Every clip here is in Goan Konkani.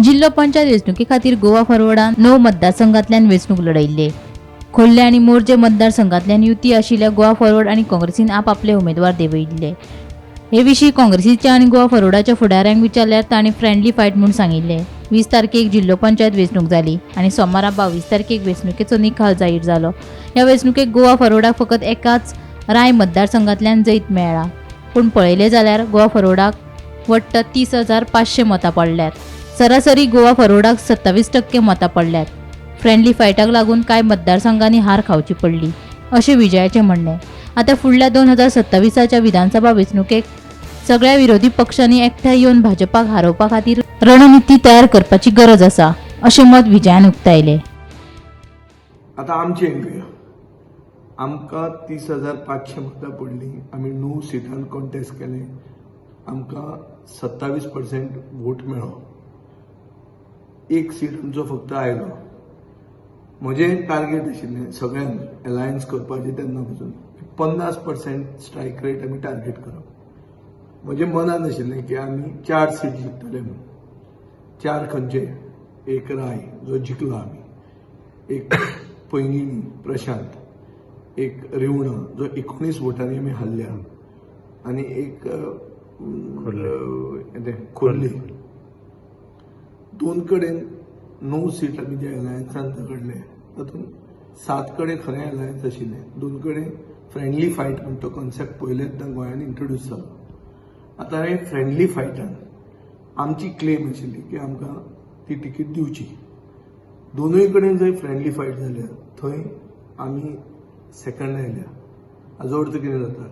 जिल्लो पंचायत वेंचणुके खातीर गोवा फॉरवर्डान 9 मतदारसंघांतल्यान वेंचणूक लढयल्ली. खोर्ले आनी मोरजे मतदारसंघांतल्यान युती आशिल्ल्या गोवा फॉरवर्ड आनी काँग्रेसीन आपआपले उमेदवार देंवयिल्ले. हे विशीं काँग्रेसीच्या आनी गोवा फॉरवर्डाच्या फुडाऱ्यांक विचारल्यार तांणी फ्रेंडली फायट म्हूण सांगिल्लें. 20 तारखेक जिल्लो पंचायत वेंचणूक जाली आनी सोमारा 22 तारखेक वेंचणुकेचो निकाल जाहीर जालो. ह्या वेंचणुकेक गोवा फॉरवर्डाक फकत एकाच राय मतदारसंघांतल्यान जैत मेळ्ळां. पूण पळयलें जाल्यार गोवा फॉरवर्डाक वट्ट 30,500 मतां पडल्यात. सरासरी गोवा फॉरवर्डाक 27% मतां पडल्यात. फ्रेंडली फायटाक लागून कांय मतदारसंघांनी हार खावची पडली अशें विजयाचें म्हणणें. आतां फुडल्या 2027च्या विधानसभा वेंचणुकेक सगळ्या विरोधी पक्षांनी एकठांय येवन भाजपाक हारोवपा खातीर रणनिती तयार करपाची गरज आसा अशें मत विजयान उक्तायलें. आतां आमचें घेवया. आमकां 30,500 मतां पडलीं. आमी 9 सिटान कॉन्टेस्ट केलें. आमकां 27% वोट मेळ्ळो. एक सीट आमचो फक्त आयलो. म्हजें टार्गेट आशिल्लें सगळ्यांक एलायन्स करपाचें तेन्ना पसून 50% स्ट्रायक रेट आमी टार्गेट करप. म्हजें मनान आशिल्लें की आमी 4 सीट जिखतले म्हणून. 4 खंयचे? एक राय जो जिखलो आमी, एक पैंगिणी प्रशांत, एक रिवणा जो 19 वोटांनी आमी हारल्या, आनी एक खोर्ले. 2 कडेन 9 सीट आमी जे एलायन्सान झगडले तातूंत 7 कडेन खरें एलायन्स आशिल्लें, 2 कडेन फ्रेंडली फायट म्हण तो कॉन्सेप्ट पयलेच गोंयांत इंट्रोड्यूस जालो. आतां हे फ्रेंडली फायटान आमची क्लेम आशिल्ली की आमकां ती तिकीट दिवची. दोनूय कडेन जंय फ्रेंडली फायट जाल्या थंय आमी सेकंड आयल्या. हाजो अर्थ कितें जाता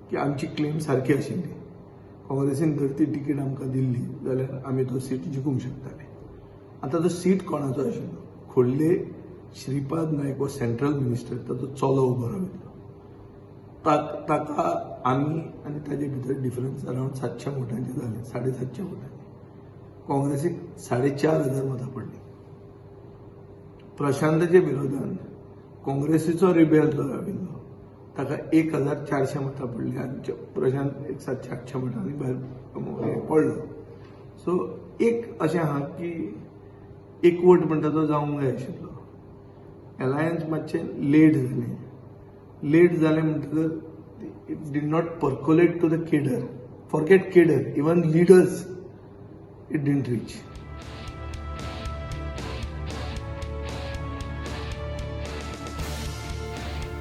की आमची क्लेम सारकी आशिल्ली. काँग्रेसीन जर ती तिकीट आमकां दिल्ली जाल्यार आमी तो सीट जिखूंक शकताले. आतां तो सीट कोणाचो आशिल्लो? खोर्ले श्रीपाद नायक हो सेंट्रल मिनिस्टर, ताचो चलो उबो राविल्लो. ताका आमी आनी ताजे भितर डिफरन्स अरावंड 700 वोटांचे जाले, 750 वोटांचे. काँग्रेसीक 4,500 मतां पडलीं. प्रशांताच्या विरोधान काँग्रेसीचो रिबेल जो राविल्लो ताका 1,400 मतां पडलीं आनी प्रशांत एक 700-800 मतांनी भायर पडलो. सो एक अशें आहा की एकवट म्हणटा तो जावंक जाय आशिल्लो. एलायन्स मातशें लेट जालें. लेट जालें म्हणटकच it did not percolate to the cadre. Forget cadre, even leaders it didn't reach.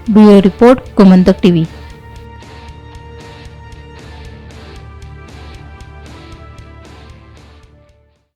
Bureau report, Gomantak TV.